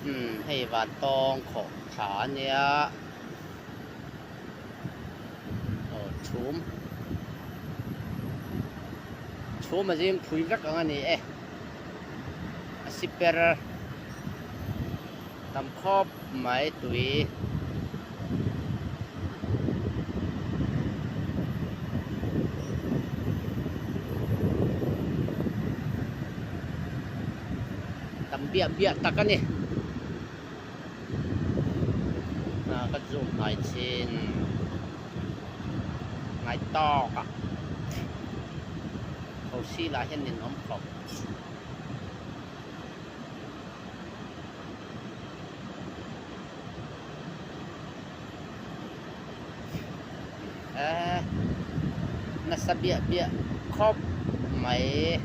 Umm hei vantawng khawh thla a nia aw chhum chhum a zing phui vek ang a ni e a siper tam khawp mai tui. Tam biah biah tak a ni. Ah ka zoom hnai chin ngai tawk a thosi lah hian nin awm khawp. Eh nasa biah biah khawp mai.